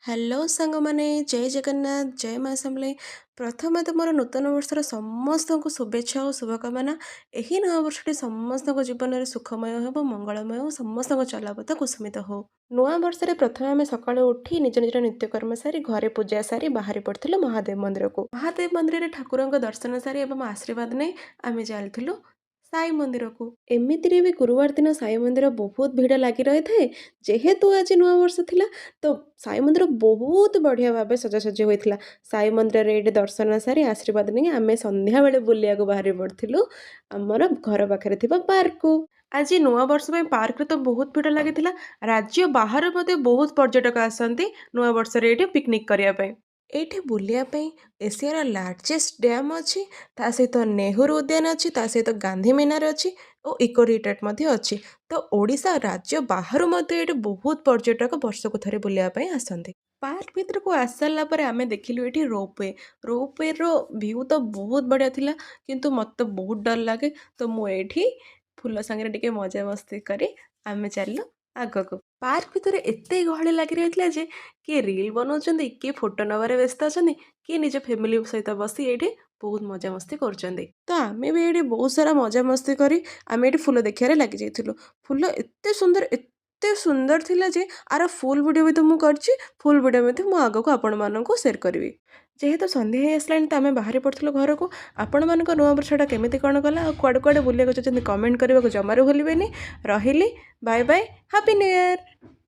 Hello ସାଙ୍ଗମାନେ, ଜୟ ଜଗନ୍ନାଥ, ଜୟ ମା ସମଲେଇ। ପ୍ରଥମେ ତ ମୋର ନୂତନ ବର୍ଷର ସମସ୍ତଙ୍କୁ ଶୁଭେଚ୍ଛା ଓ ଶୁଭକାମନା। ଏହି ନୂଆ ବର୍ଷଟି ସମସ୍ତଙ୍କ ଜୀବନରେ ସୁଖମୟ ହେବ, ମଙ୍ଗଳମୟ ଓ ସମସ୍ତଙ୍କ ଚଲାପଥ କୁସୁମିତ ହଉ। ନୂଆ ବର୍ଷରେ ପ୍ରଥମେ ଆମେ ସକାଳୁ ଉଠି ନିଜ ନିଜର ନିତ୍ୟକର୍ମ ସାରି, ଘରେ ପୂଜା ସାରି ବାହାରି ପଡ଼ିଥିଲୁ ମହାଦେବ ମନ୍ଦିରକୁ। ମହାଦେବ ମନ୍ଦିରରେ ଠାକୁରଙ୍କ ଦର୍ଶନ ସାରି ଏବଂ ଆଶୀର୍ବାଦ ନେଇ ଆମେ ଚାଲିଥିଲୁ ସାଇ ମନ୍ଦିରକୁ। ଏମିତିରେ ବି ଗୁରୁବାର ଦିନ ସାଇ ମନ୍ଦିର ବହୁତ ଭିଡ଼ ଲାଗି ରହିଥାଏ। ଯେହେତୁ ଆଜି ନୂଆବର୍ଷ ଥିଲା, ତ ସାଇ ମନ୍ଦିର ବହୁତ ବଢ଼ିଆ ଭାବେ ସଜାସଜି ହୋଇଥିଲା। ସାଇ ମନ୍ଦିରରେ ଏଇଠି ଦର୍ଶନ ସାରି, ଆଶୀର୍ବାଦ ନେଇ ଆମେ ସନ୍ଧ୍ୟାବେଳେ ବୁଲିବାକୁ ବାହାରି ପଡ଼ିଥିଲୁ ଆମର ଘର ପାଖରେ ଥିବା ପାର୍କକୁ। ଆଜି ନୂଆବର୍ଷ ପାଇଁ ପାର୍କରେ ତ ବହୁତ ଭିଡ଼ ଲାଗିଥିଲା। ରାଜ୍ୟ ବାହାରୁ ମଧ୍ୟ ବହୁତ ପର୍ଯ୍ୟଟକ ଆସନ୍ତି ନୂଆବର୍ଷରେ ଏଇଠି ପିକନିକ୍ କରିବା ପାଇଁ। ଏଇଠି ବୁଲିବା ପାଇଁ ଏସିଆର ଲାର୍ଜେଷ୍ଟ ଡ୍ୟାମ୍ ଅଛି, ତା ସହିତ ନେହେରୁ ଉଦ୍ୟାନ ଅଛି, ତା ସହିତ ଗାନ୍ଧୀ ମିନାର ଅଛି ଓ ଇକୋ ରିଟ୍ରିଟ୍ ମଧ୍ୟ ଅଛି। ତ ଓଡ଼ିଶା ରାଜ୍ୟ ବାହାରୁ ମଧ୍ୟ ଏଇଠି ବହୁତ ପର୍ଯ୍ୟଟକ ବର୍ଷକୁ ଥରେ ବୁଲିବା ପାଇଁ ଆସନ୍ତି। ପାର୍କ ଭିତରକୁ ଆସିସାରିଲା ପରେ ଆମେ ଦେଖିଲୁ ଏଇଠି ରୋପୱେ। ରୋପୱେର ଭ୍ୟୁ ତ ବହୁତ ବଢ଼ିଆ ଥିଲା, କିନ୍ତୁ ମୋତେ ବହୁତ ଡର ଲାଗେ। ତ ମୁଁ ଏଇଠି ଫୁଲ ସାଙ୍ଗରେ ଟିକେ ମଜାମସ୍ତି କରି ଆମେ ଚାଲିଲୁ ଆଗକୁ। ପାର୍କ ଭିତରେ ଏତେ ଗହଳି ଲାଗି ରହିଥିଲା ଯେ କିଏ ରିଲ୍ ବନାଉଛନ୍ତି, କିଏ ଫଟୋ ନେବାରେ ବ୍ୟସ୍ତ ଅଛନ୍ତି, କିଏ ନିଜ ଫ୍ୟାମିଲି ସହିତ ବସି ଏଇଠି ବହୁତ ମଜାମସ୍ତି କରୁଛନ୍ତି। ତ ଆମେ ବି ଏଇଠି ବହୁତ ସାରା ମଜାମସ୍ତି କରି ଆମେ ଏଇଠି ଫୁଲ ଦେଖିବାରେ ଲାଗିଯାଇଥିଲୁ। ଫୁଲ ଏତେ ସୁନ୍ଦର, ଏତେ ସୁନ୍ଦର ଥିଲା ଯେ ଆର ଫୁଲ୍ ଭିଡ଼ିଓ ବି ତ ମୁଁ କରିଛି। ଫୁଲ୍ ଭିଡ଼ିଓ ମଧ୍ୟ ମୁଁ ଆଗକୁ ଆପଣମାନଙ୍କୁ ସେୟାର କରିବି। ଯେହେତୁ ସନ୍ଧ୍ୟା ହେଇ ଆସିଲାଣି, ତ ଆମେ ବାହାରି ପଡ଼ିଥିଲୁ ଘରକୁ। ଆପଣମାନଙ୍କ ନୂଆ ବର୍ଷଟା କେମିତି କ'ଣ ଗଲା ଆଉ କୁଆଡ଼େ କୁଆଡ଼େ ବୁଲିବାକୁ ଯାଉଛନ୍ତି, କମେଣ୍ଟ କରିବାକୁ ଜମାରୁ ଭୁଲିବେନି। ରହିଲି, bye bye, happy new year.